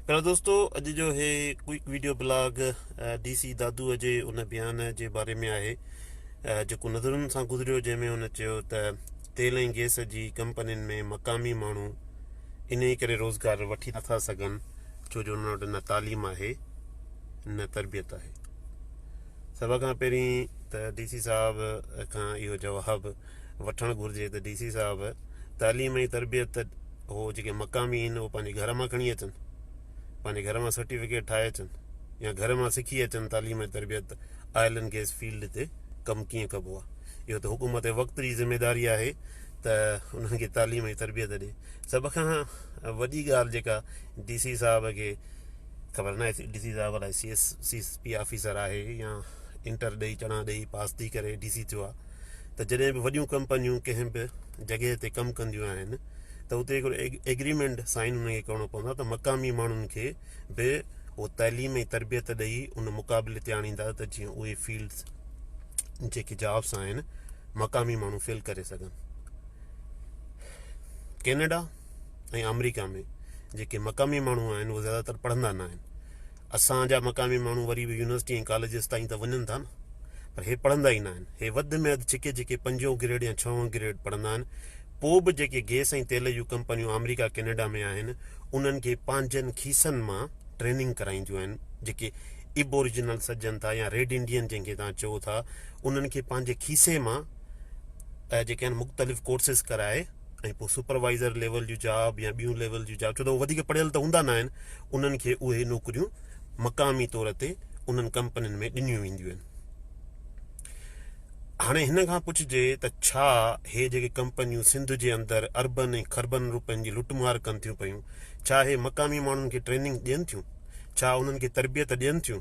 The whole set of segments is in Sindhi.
پيارا دوستو اڄ جو هي quick video blog D C Dadu جي ان بيان جي باري ۾ آهي جيڪو نظرن سان گذريو جنهن ۾ هن چيو ته تيل ۽ گئس جي ڪمپنين ۾ مقامي ماڻهو انهي ڪري روزگار وٺي نٿا سگهن ڇو جو انهن وٽ نه تعليم آهي نه تربيت آهي. سڀ کان پهرين ته ڊي سي صاحب کان اهو جواب وٺڻ گهرجي ته ڊي سي صاحب تعليم ۽ تربيت هو جيڪي مقامي آهن اهو پنهنجي گهر مان کڻي اچن پنهنجي گهر مان سرٽيفڪيٽ ٺاهي اچن يا گهر مان سکي اچن تعليم ۽ تربيت آئل اينڊ گيس فيلڊ تي ڪم ڪيئن ڪبو آهي اهو ته حڪومت وقت جي ذميداري آهي ته انهن کي تعليم ۽ تربيت ڏي سڀ کان وڏي ڳالهه جيڪا ڊي سي صاحب کي خبر ناهي ڊي سي صاحب الائي C S C S P officer آهي يا انٽر ڏئي چڻا ڏئي پاس ٿي ڪري ڊي سي ٿيو آهي ته جڏهن به وڏيون ڪمپنيون ڪنهن به جڳهه تي ڪم ڪنديون آهن ته اتي هڪڙو ايگريمينٽ سائن انهن کي ڪرڻو پوندو آهي ته مقامي ماڻهن کي به اهو تعليم ۽ تربيت ڏئي ان مقابلي تي آڻيندا ته جيئن اهي فيلڊس جيڪي جابس آهن مقامي ماڻهو فل ڪري سگهن. ڪينيڊا ۽ آمريڪا ۾ جيڪي مقامي ماڻهو آهن اهي زياده تر پڙهندا نه آهن. اسان جا مقامي ماڻهو وري به يونيورسٽي ۽ ڪاليجز تائين ته وڃن ٿا نه پر هي پڙهندا ئي نه آهن. هي وڌ ۾ وڌ ڇڪي ڇڪي پنجون گريڊ يا ڇهون گريڊ پڙهندا آهن. پوء به جيڪي گئس ۽ تيل جون ڪمپنيون آمريڪا ڪينيڊا ۾ آهن انهن کي پنهنجن کيسن مان ٽريننگ ڪرائينديون آهن جيڪي ابوريجنل سڏجن ٿا يا ريڊ انڊين جنهن کي توهان چئو ٿا انهن کي پنهنجي کيسي مان جيڪي آهن مختلف ڪورسز ڪرائي ۽ پوء سپروائيزر ليول جون جاب يا ٻيون ليول جون جاب ڇو ته هو وڌيڪ پڙهيل ته هوندا نه آهن انهن کي اهي نوڪريون مقامي طور تي انهن ڪمپنين ۾ ڏنيون وينديون آهن هاڻي هن کان پڇجي ته ڇا هي جيڪي ڪمپنيون سنڌ جي اندر اربن ۽ کربن روپين جي لٽ مار ڪن ٿيون پيون ڇا هي مقامي ماڻهن کي ٽريننگ ڏين ٿيون ڇا انهن کي تربيت ڏين ٿيون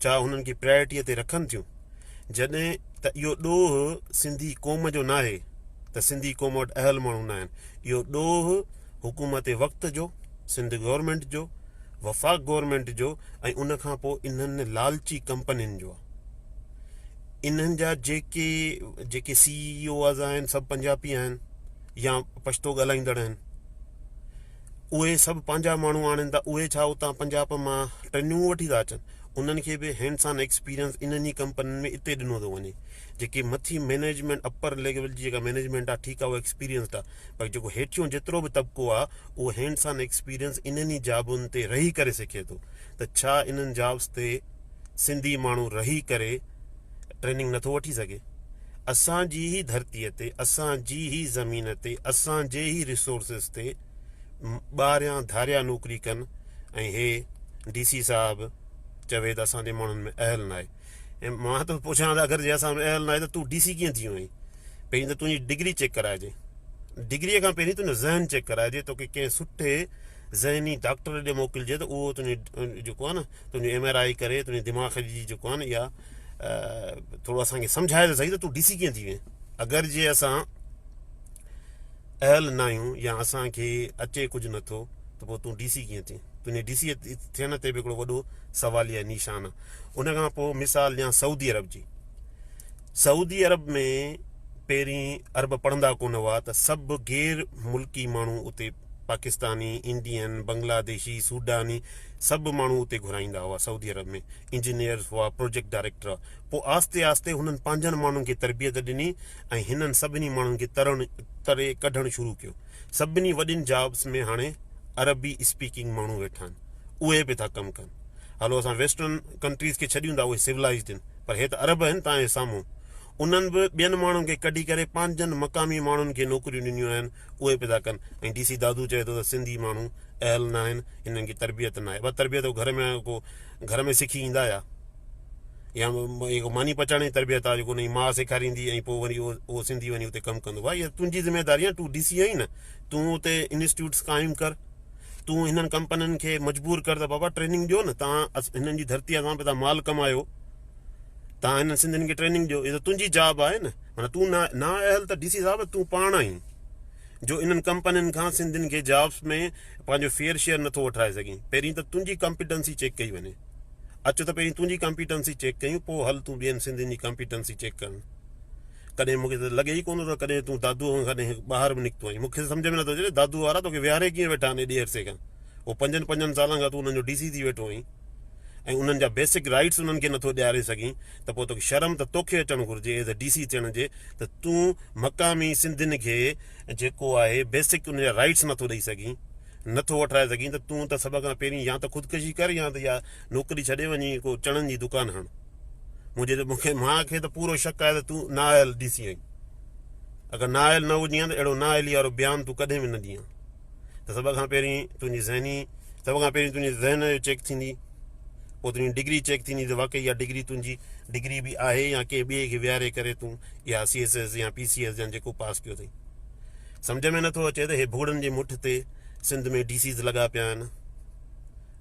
ڇا انهن کي پرائرٽي تي رکن ٿيون جڏهن ته اهو ڏوهه سنڌي قوم جو ناهي ته سنڌي قوم وٽ اهل ماڻهو ناهن اهو ڏوهه حڪومت وقت جو سنڌ گورنمينٽ جو وفاق گورنمينٽ جو ۽ ان کان پوء انهن لالچي ڪمپنين جو آهي انهن جا جيڪي جيڪي سي اي اوز آهن سڀ پنجابي آهن يا پشتو ڳالهائيندڙ آهن اهي سڀ پنهنجا ماڻهو آڻين ٿا اهي ڇا اتان پنجاب مان ٽريننگون وٺي ٿا اچن انهن کي به هينڊس آن ايڪسپيرينس انهن ئي ڪمپنين ۾ اتي ڏنو ٿو وڃي جيڪي مٿي مينيجمينٽ اپر ليول جي جيڪا مينيجمينٽ آهي ٺيڪ آهي اهو ايڪسپيرينسڊ آهي پر جيڪو هيٺيون جيترو به طبقو آهي اهو هينڊس آن ايڪسپيرينس انهن ئي جابن تي رهي ڪري سکي ٿو ته ڇا انهن جابس تي سنڌي ماڻهو رهي ڪري ٽريننگ نٿو وٺي سگهي؟ اسان جي ئي ڌرتي تي اسان جي ئي زمين تي اسان جي ئي ريسورسز تي ٻاهريان ڌاريا نوڪري ڪن ۽ هي ڊي سي صاحب چوي ته اسان جي ماڻهن ۾ اهل ناهي ۽ مان ته پڇان ته اگر جي اسان ۾ اهل ناهي ته تون ڊي سي ڪيئن ٿي ويو آهين؟ پهرين ته تنهنجي ڊگري چيڪ ڪرائجي ڊگري کان پهرين تنهنجو ذهن چيڪ ڪرائجي توکي ڪنهن سٺي ذهني ڊاڪٽر ڏي موڪلجي ته اهو تنهنجو جيڪو آهي نه تنهنجو ايم آر I ڪري تنهنجي دماغ جي جيڪو آهي نه اها ٿورو اسانکي سمجهائي ته سهي ته تون ڊي سي ڪيئن ٿي وئين اگر جي اسان اهل نه آهيون يا اسانکي اچي ڪجهه نٿو ته پوء تون ڊي سي ڪيئن ٿين تنهنجي ڊي سي ٿيڻ تي به هڪڙو وڏو سواليه نشان آهي ان کان پوء مثال ڏيان سعودي عرب جي سعودي عرب ۾ پهرين عرب پڙهندا ڪونه هئا ته سڀ غير ملڪي ماڻهو اتي پاڪستاني، انڊين، بنگلاديشي، سوڊاني سڀ ماڻهو اتي گهرائيندا هئا سعودي عرب ۾ انجنيئرز هئا پروجيڪٽ ڊائريڪٽر هئا پوء آهستي آهستي هنن پنهنجن ماڻهن کي تربيت ڏني ۽ هنن سڀني ماڻهن کي ترڻ تري ڪڍڻ شروع ڪيو سڀني وڏين جابس ۾ هاڻي عربي اسپيڪنگ ماڻهو ويٺا آهن اهي به ٿا ڪم ڪن هلو اسان ويسٽرن ڪنٽريز کي ڇڏيون ٿا اهي سولائزڊ آهن پر هي ته عرب آهن تان جي سامهون انهن به ٻين ماڻهن کي ڪڍي ڪري پنهنجن مقامي ماڻهن کي نوڪريون ڏنيون آهن اهي پيدا ڪن ۽ ڊي سي دادو چئي ٿو ته سنڌي ماڻهو اهل نه آهن هنن کي تربيت نه آهي بس تربيت گهر ۾ ڪو گهر ۾ سکي ايندا يا يا اهو ماني پچائڻ جي تربيت آهي جيڪو ان جي ماء سيکاريندي ۽ پوء وري اهو سنڌي وڃي اتي ڪم ڪندو ڀائي اها تنهنجي ذميداري آهي تون ڊي سي آهين نه تون اتي انسٽيٽيوٽس قائم ڪر تون هنن ڪمپنين کي مجبور ڪر ته بابا ٽريننگ ڏيو نه تان هنن جي ڌرتي سان پتا مال ڪمايو تان هنن سنڌين کي ٽريننگ ڏيو اهو ته تنهنجي جاب آهي نه معنيٰ تون نا اهل ته ڊي سي صاحب تون پاڻ آهين جو انهن ڪمپنين کان سنڌين کي جابس ۾ پنهنجو فيئر شيئر نٿو وٺرائي سگهين پهرين ته تنهنجي ڪمپيٽنسي چيڪ ڪئي وڃي اچ ته پهرين تنهنجي ڪمپيٽنسي چيڪ ڪيون پوء هل تون ٻين سنڌين جي ڪمپيٽنسي چيڪ ڪرڻ ڪڏهن مونکي ته لڳي ئي ڪونه ٿو ڪڏهن تون دادو کان ڪڏهن ٻاهر به نڪتو آهين مونکي سمجهه ۾ نٿو اچي دادو وارا توکي ويهاري ڪيئن ويٺا آهن ايڏي عرصي کان. اهو پنجن پنجن سالن کان تون انهن جو ڊي سي ٿي ويٺو آهين ۽ انهن جا بيسڪ رائيٽس انهن کي نٿو ڏياري سگهين ته پوء توکي شرم ته توکي اچڻ گهرجي ايز اي ڊي سي ٿيڻ جي ته تون مقامي سنڌين کي جيڪو آهي بيسڪ ان جا رائيٽس نٿو ڏئي سگهين نٿو وٺرائي سگهين ته تون ته سڀ کان پهرين يا ته خودڪشي ڪر يا ته اها نوڪري ڇڏي وڃي ڪو چڻن جي دڪان هڻ. منهنجي ته مونکي مان کي ته پورو شڪ آهي ته تون نااهل ڊي سي آهين. اگر نااهل نه هجين ها ته اهڙو نااهلي وارو بيان تون ڪڏهن به نه ڏين ها. ته سڀ کان پهرين تنهنجي ذهني سڀ کان پهرين تنهنجي ذهن جو چيڪ ٿيندي پوء تنهنجي ڊگري چيڪ ٿيندي ته واقعي اها ڊگري تنهنجي ڊگري به آهي يا ڪنهن ٻئي کي ويهاري ڪري تون اها سي ايس ايس يا پي سي ايس يا جيڪو پاس ڪيو اٿئي. سمجهه ۾ نٿو اچي ته هي ڀوڙن جي مٺ تي سنڌ ۾ ڊي سيز لڳا پيا آهن.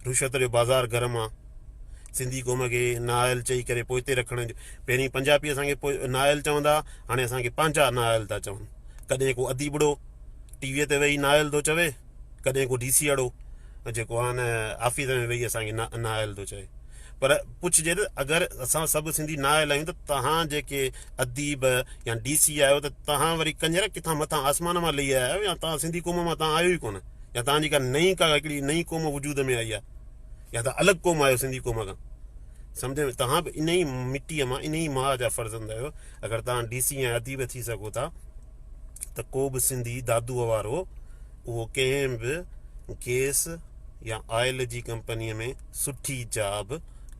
رشوت جو بازار گرم آ. سنڌي قوم کي نااهل چئي ڪري پوئتي رکڻ جو پهرين پنجابي اسان کي نااهل چوندا هاڻي اسان کي پنهنجا نااهل ٿا چون. ڪڏهن ڪو اديبڙو ٽي وي تي ويهي نااهل ٿو چوي ڪڏهن ڪو ڊي سي اڙو جيڪو آ نه آفيس ۾ ويهي اسان کي نااهل ٿو چوي. پر پڇجي ته اگر اسان سڀ سنڌي نااهل آهيون ته توهان جيڪي اديب يا ڊي سي آهيو ته توهان وري ڪڃر ڪٿان مٿان آسمان مان لهي آيا آهيو يا توهان سنڌي قوم مان توهان آهيو ئي ڪونه يا توهان جي ڪا نئين ڪا هڪڙي نئين قوم وجود ۾ آئي آهي يا توهان الڳ قوم آهيو سنڌي قوم کان سمجھ ۾ توهان به ان ئي مٽيء مان ان ئي ماء جا فرزند آهيو اگر توهان ڊي سي يا اديب ٿي سگهو ٿا ته ڪو به سنڌي دادوء وارو اهو ڪنهن به گيس يا آئل جي ڪمپنيء ۾ سٺي جاب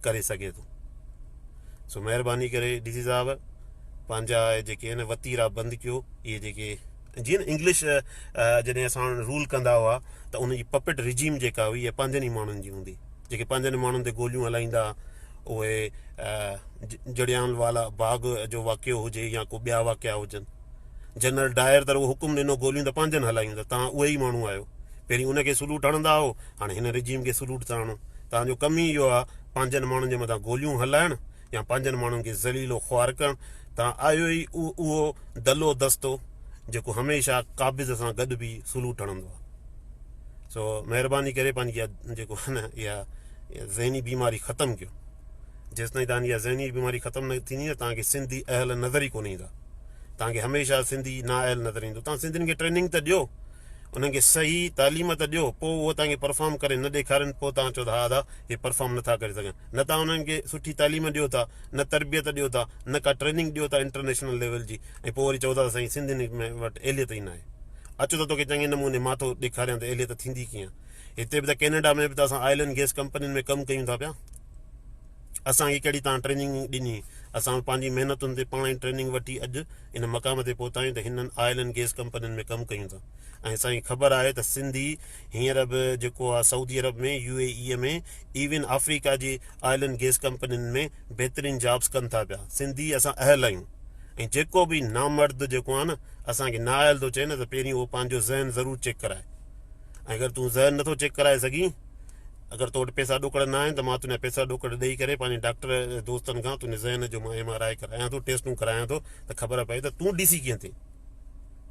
ڪري سگهي ٿو. سو مهرباني ڪري ڊي سي صاحب پنهنجا اهي جيڪي آهن وتيرا بند ڪيو. اهي جيڪي جيئن انگلش جڏهن اسان رول ڪندا هئا ته ان جي پپٽ رجيم جيڪا هئي اها پنهنجن ئي ماڻهن جي هوندي جيڪي پنهنجن ماڻهن تي گوليون هلائيندا اهي جڙيان والا باغ جو واقعو هجي يا ڪو ٻيا واقعا هجن. جنرل ڊائر ته رڳو حڪم ڏنو گوليون ته پنهنجن هلايون ته توهان اهي ئي ماڻهو آهيو. پهرين ان کي سلوٽ هڻندا هئو، هاڻي هن رجيم کي سلوٽ ٿا هڻو. توهان جو ڪم ئي اهو آهي پنهنجن ماڻهن جي مٿان گوليون هلائڻ يا پنهنجن ماڻهن کي ذليل و خوار ڪرڻ. توهان آهيو ئي اهو دلو دستو جيڪو هميشه قابض سان گڏ به سلوٽ هڻندو آهي. سو مهرباني ڪري پنهنجي اها جيڪو آهي نه اها ذهني بيماري ختم ڪيو. جيستائين توهان جي اها ذهني بيماري ختم نه ٿيندي نه توهان کي سنڌي اهل نظر ئي ڪونه ايندا. توهان کي هميشه سنڌي نااهل نظر ايندو. توهان سنڌين کي ٽريننگ ته ڏيو، انهن کي صحيح تعليم ته ڏيو، پوء اهو توهان کي پرفارم ڪري نه ڏيکارين، پوء توهان چئو ته ها ادا هي پرفارم نٿا ڪري سگهن. نه توهان انهن کي سٺي تعليم ڏيو ٿا، نه تربيت ڏيو ٿا، نه ڪا ٽريننگ ڏيو ٿا انٽرنيشنل ليول جي ۽ پوء وري چئو ٿا ته سائين سنڌين وٽ اهليت ئي ناهي. اچو ته توکي چڱي نموني مان ٿو ڏيکاريان ته اهليت ٿيندي ڪيئن. هتي به ته ڪينيڊا ۾ به ته اسان آئل اينڊ گيس ڪمپنين ۾ ڪم ڪيون ٿا پيا. اسان کي ڪهڙي توهان ٽريننگ ڏني؟ اسان پنهنجي محنتن تي پاڻ ئي ٽريننگ وٺي اڄ ان مقام تي پهتا آهيون ته هنن آئل اينڊ گيس ڪمپنين ۾ ڪم ڪيون ٿا ۽ اسان کي خبر آهي ته سنڌي هينئر به جيڪو آهي Saudi Arab ۾ U A E ۾ even Africa جي آئل اينڊ گيس ڪمپنين ۾ بهترين جابس ڪن ٿا پيا. سنڌي اسان اهل آهيون ۽ جيڪو به نامرد جيڪو آهي نه اسان کي نااهل ٿو چئي نه ته پهرين اهو پنهنجو ذهن ضرور چيڪ ڪرائي ۽ اگر تون ذهن نٿو چيڪ ڪرائي سگهين اگر تو وٽ پئسا ڏوڪڙ نه آهن ته مان تنهنجا پئسا ڏوڪڙ ڏئي ڪري پنهنجي ڊاڪٽر دوستن کان تنهنجي ذهن جو مان ايم آر I ڪرايان ٿو ٽيسٽون ڪرايان ٿو ته خبر پئي ته تون ڊي سي ڪيئن ٿئين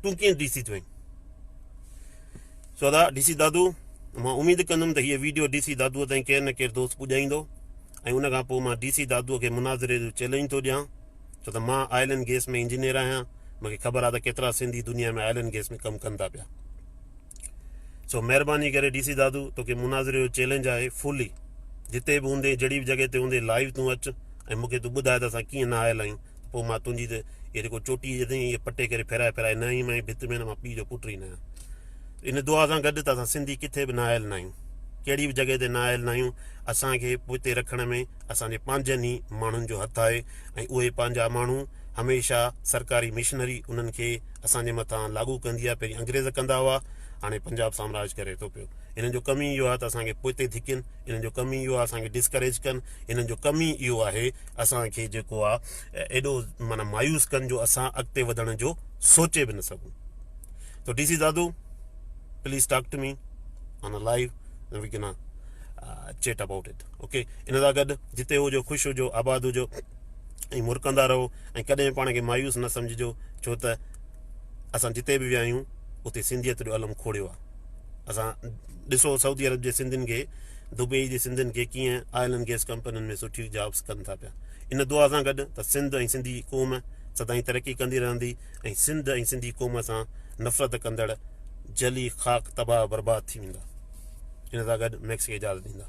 تون ڪيئن ڊي سي ٿيو آهين. سو ادا ڊي سي دادو مان اميد ڪندم ته هيء ويڊيو ڊي سي دادوء تائين ڪير نه ڪير دوست پڄائيندو ۽ ان کان پوء مان ڊي سي دادوء کي مناظري جو چئلينج ٿو ڏيان ڇو ته مان آئل اينڊ گيس ۾ انجنيئر آهيان مون کي خبر آهي ته ڪيترا سنڌي دنيا ۾ آئل اينڊ گيس ۾ ڪم ڪن ٿا پيا. سو مهرباني ڪري ڊي سي دادو توکي مناظري جو چئلينج آهي فلي جتي به هوندين جهڙي به جڳهه تي هوندين لائيو تون اچ ۽ مونکي تون ٻڌاء ته اسان ڪيئن نه آيل آهيون ته پوء مان تنهنجي ته اهي جيڪو چوٽي جي اٿئي اهي پٽي ڪري ڦيرائي ڦيرائي نه آئين مان ڀت ۾ نه مان پيء جو پٽ ئي نه آهيان ان دعا سان گڏ ته اسان سنڌي ڪٿي به نه آيل نه آهيون ڪهڙي به جڳهه تي نه آيل نه آهيون اسان کي پوئتي رکڻ ۾ اسان جي پنهنجن ئي ماڻهن جو هٿ آهي ۽ اهي پنهنجا ماڻهو هميشه سرڪاري مشنري انهن کي اسان جي مٿان لاڳو ڪندي آهي پهرين انگريز ڪندا هئا هاڻي پنجاب سامراج ڪري ٿو پيو انهن جو ڪم ئي اهو آهي ته اسان کي پوئتي ڌڪين انهن جو ڪم ئي اهو آهي اسان کي ڊسڪريج ڪن انهن جو ڪم ئي اهو آهي اسان کي جيڪو آهي ايڏو معنيٰ مايوس ڪن جو اسان اڳتي وڌڻ جو سوچي به نه سگهون تو D C Dadu please talk to me on a live we can chat about it okay ان سان گڏ جتي هجو خوش هجو آباد هجو ۽ مرڪندا رهو ۽ ڪڏهن به پاڻ کي مايوس نه سمجهجو ڇو ته اسان جتي به ويا آهيون اتي سنڌيت جو علم کوڙيو آهي اسان ڏسو سعودي عرب جي سنڌين کي دبئي جي سنڌين کي ڪيئن آئل اينڊ گيس ڪمپنين ۾ سٺيون جابس ڪن ٿا پيا ان دعا سان گڏ ته سنڌ ۽ سنڌي قوم سدائين ترقي ڪندي رهندي ۽ سنڌ ۽ سنڌي قوم سان نفرت ڪندڙ جلي خاڪ تباهه برباد ٿي ويندا. ان سان گڏ ميڪس کي اجازت ڏيندا.